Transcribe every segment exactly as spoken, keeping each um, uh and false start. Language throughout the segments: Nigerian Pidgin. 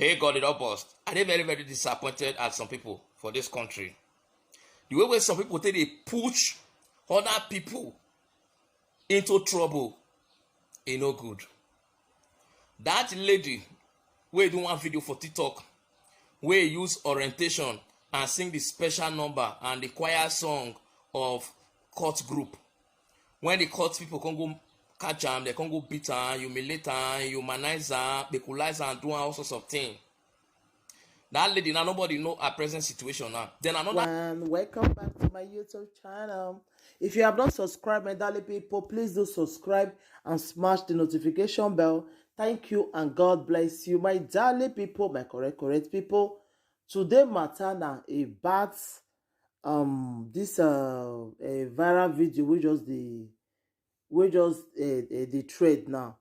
Hey God, it all burst. I dey very, very disappointed at some people for this country. The way wey some people take dey push other people into trouble, e no good. That lady wey do one video for TikTok, wey use orientation and sing the special number and the choir song of cult group. When the cult people come go catch am, they come go beat am, humiliate am, humanize am, peculiarize am, do am all sorts of things. That lady now, nobody know her present situation now. Then another. And welcome back to my YouTube channel. If you have not subscribed, my darling people, please do subscribe and smash the notification bell. Thank you and God bless you, my darling people, my correct, correct people. Today matter na about um this uh, uh viral video wey just dey wey just uh, uh, dey trend now.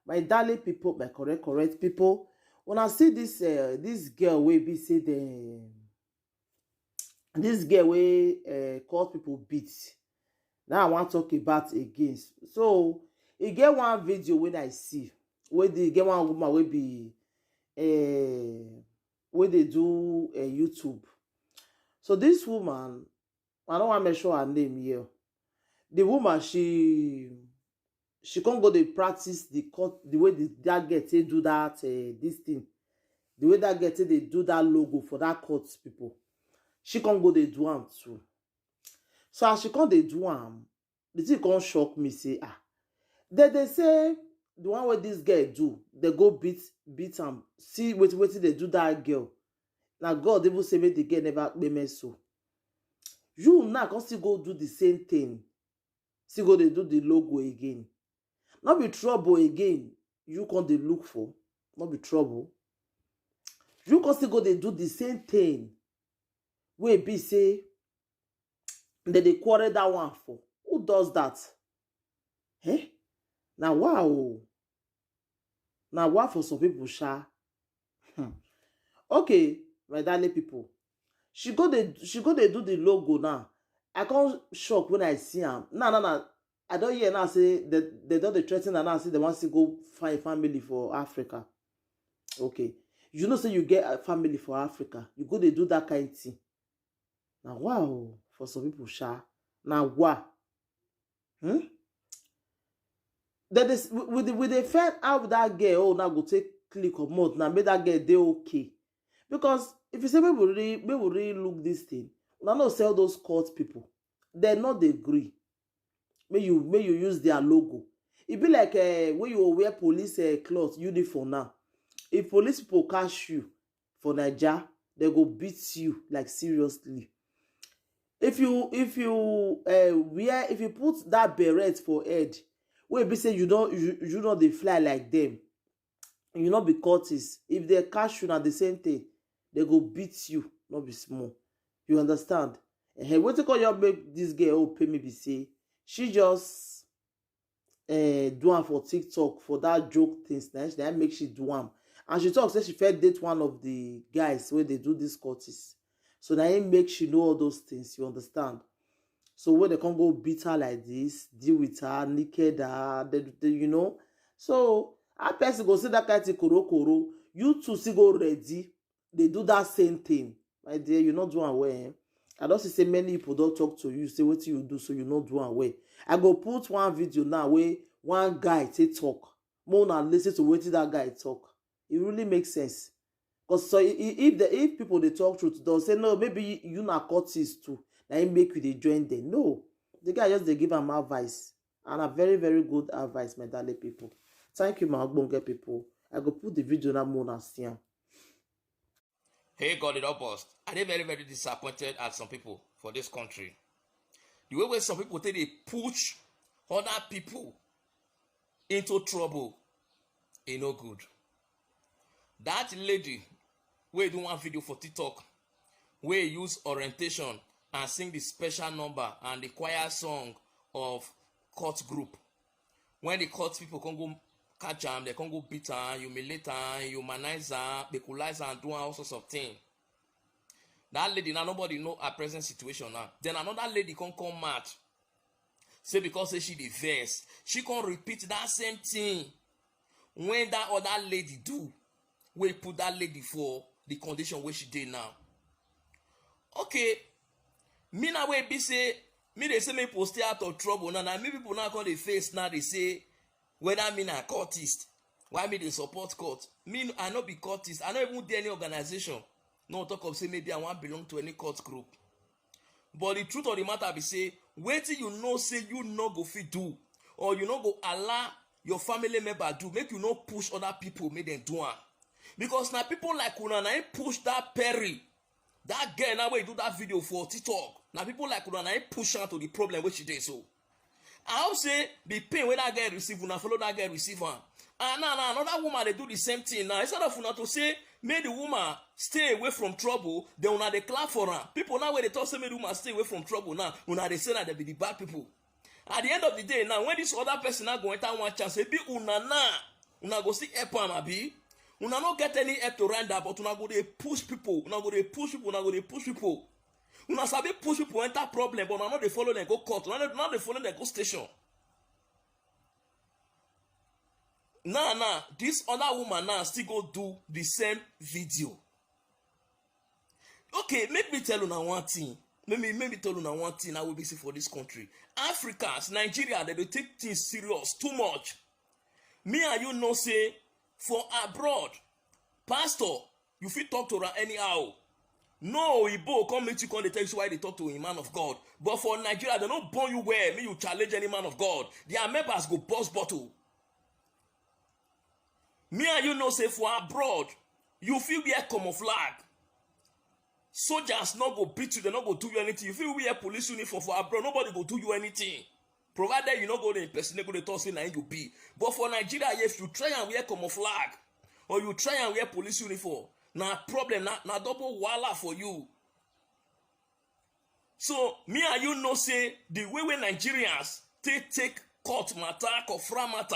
My darling people, my correct, correct people, when I see this uh, this girl wey be say the this girl wey uh, cult people beat, now I wan talk about again. So e get one video wey I see, wey dey get one woman wey be uh, wey dey do uh, YouTube. So this woman, I no wan mention her name here. The woman, she she come go dey practice the cut, the way the, that girl take do that uh, this thing, the way that girl take dey do that logo for that cut people. She come go dey do am too. So as she come dey do am, the thing come shock me say, ah, they dey say the one wey this girl do, they go beat beat am. See wetin wetin they do that girl. Na God even say make the girl never pay me so. You now come still go do the same thing. Still go dey do the logo again. No be trouble again you come dey look for. No be trouble. You come still go dey do the same thing wey be say dem dey quarrel that one for. Who does that? Eh? Na wa o. Na wa for some people sha. Hmm. Okay, my darling people. She go dey she go dey do the logo now. I come shock when I see am. Now, now, now, I don hear now say they, they don dey threaten her now say they wan still go find family for Africa. Okay. You know say you get a family for Africa. You go dey do that kind thing. Na wa o for some people sha. Na wa. Hmm? That is, we, we, dey- we dey find how that girl oh now go take click comot now make that girl dey okay. Because if you say make we really make we really look this thing, una know say all those cult people, dem no dey gree make you make you use their logo. E be like uh, when you wear police uh, cloth uniform now. If police people catch you for Naija, they go beat you like seriously. If you if you uh, wear if you put that beret for head, wey be say you don you, you no dey fly like them, you no be cultist. If they catch you na the same thing, they go beat you, no be small. You understand? Eh, wetin come just make this girl oh pay me be say she just uh, do am for TikTok for that joke things na na make she do am. And she talk say she fit date one of the guys wey dey do this cultist. So na him make she know all those things, you understand? So when they come go beat her like this, deal with her, naked her, they, they, you know. So how person go say that kind thing koro koro? You two still go ready, they do that same thing. My dear, you not do am well. Eh? I don see say many people don talk to you, say wetin you do, so you no do am well. I go put one video now wey one guy take talk. Make una listen to wetin that guy talk. E really make sense. Because so i- i- if the if people dey talk truth, they'll say no, maybe you na cultist too. Na him make you dey join them. No, the guy just dey give am advice, and a very very good advice, my darling people. Thank you, my ogbonge people. I go put the video now, make una see am. Hey God, it all burst. I dey very, very disappointed at some people for this country. The way wey some people take dey push other people into trouble, e no good. That lady wey do one video for TikTok, wey use orientation and sing the special number and the choir song of cult group. When the cult people come go catch am, they come go beat am, humiliate am, humanize am, peculiarize am, do am all sorts of things. That lady now, nobody know her present situation now. Then another lady come come out. Say because say she dey vex, she come repeat that same thing when that other lady do. wey put that lady for the condition wey she dey now. Okay, me na wey be say me dey say make people stay out of trouble now, na me people now come dey face now dey say whether me na cultist, why me dey support cult? Me, I no be cultist, I no even dey any organization. No talk of say maybe I wan belong to any cult group. But the truth of the matter be say, wetin you know say you no go fit do, or you no go allow your family member do, make you no push other people make dem do am. Because na people like una na im push that Perry, that girl now wey do that video for TikTok. Na people like una na im push am to the problem wey she dey so. I hope say the pain wey that girl receive, una follow that girl receive am. And now, now another woman dey do the same thing now. Instead of una to say make the woman stay away from trouble, then una dey clap for am. People now wey dey talk say make the woman stay away from trouble now, una dey say na dem be the bad people. At the end of the day now, when this other person now go enter one chance, say be una now, una go still help am, abi? Una no get any help to render, but una go dey push people, una go dey push people, una go dey push people. Una sabi push people enter problem, but una no dey follow dem go court, una no dey follow dem go station. Now, now, this other woman now still go do the same video. Okay, make me tell una one thing. Make me, make me tell una one thing I will be see for this country. Africans, Nigeria, they dey take things serious too much. Me and you know say for abroad, pastor, you fit talk to am anyhow. No Igbo come meet you, come dey tell you why they talk to a man of God. But for Nigeria, they no born you well. Me, you challenge any man of God. Their members go burst bottle. Me and you know say for abroad, you fit wear camouflage. Soldiers no go beat you, they no go do you anything. You fit wear police uniform for abroad, nobody go do you anything. Provided you no go dey impersonate, go dey talk say na you be. But for Nigeria, if you try and wear camouflage, or you try and wear police uniform, na problem, na, na double wahala for you. So me and you know say the way wey Nigerians take take court matter, confront matter,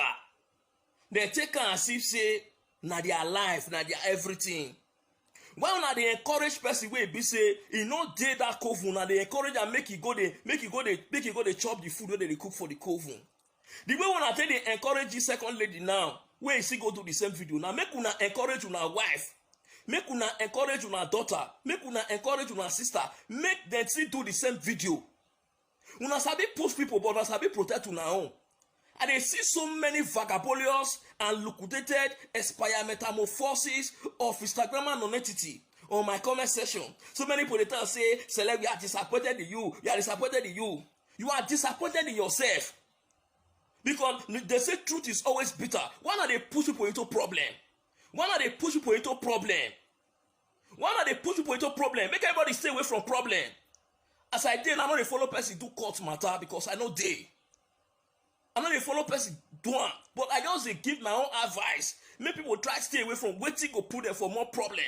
they take am as if say na their life, na their everything. Why una dey encourage person wey be say e no dey that coven? Una dey encourage am make e go dey, make e go dey, make e go dey chop the food wey dem dey cook for the coven. The way una take dey encourage this second lady now, wey e still go do the same video, na make una encourage una wife, make una encourage una daughter, make una encourage una sister, make dem still do the same video. Una sabi push people, but una sabi protect una own. I dey see so many vagabolious and liquidated expire metamorphosis of Instagram non-entity on my comment section. So many people dey tell say, "Celeb, we are disappointed in you. You are disappointed in you. You are disappointed in yourself." Because they say truth is always bitter. Why not they push people into problem? Why not they push people into problem? Why not they push people into problem? Make everybody stay away from problem. As I did, I no dey follow person do court matter because I no dey. I no dey follow person do am. But I just dey give my own advice. Make people try stay away from wetin go put them for more problem.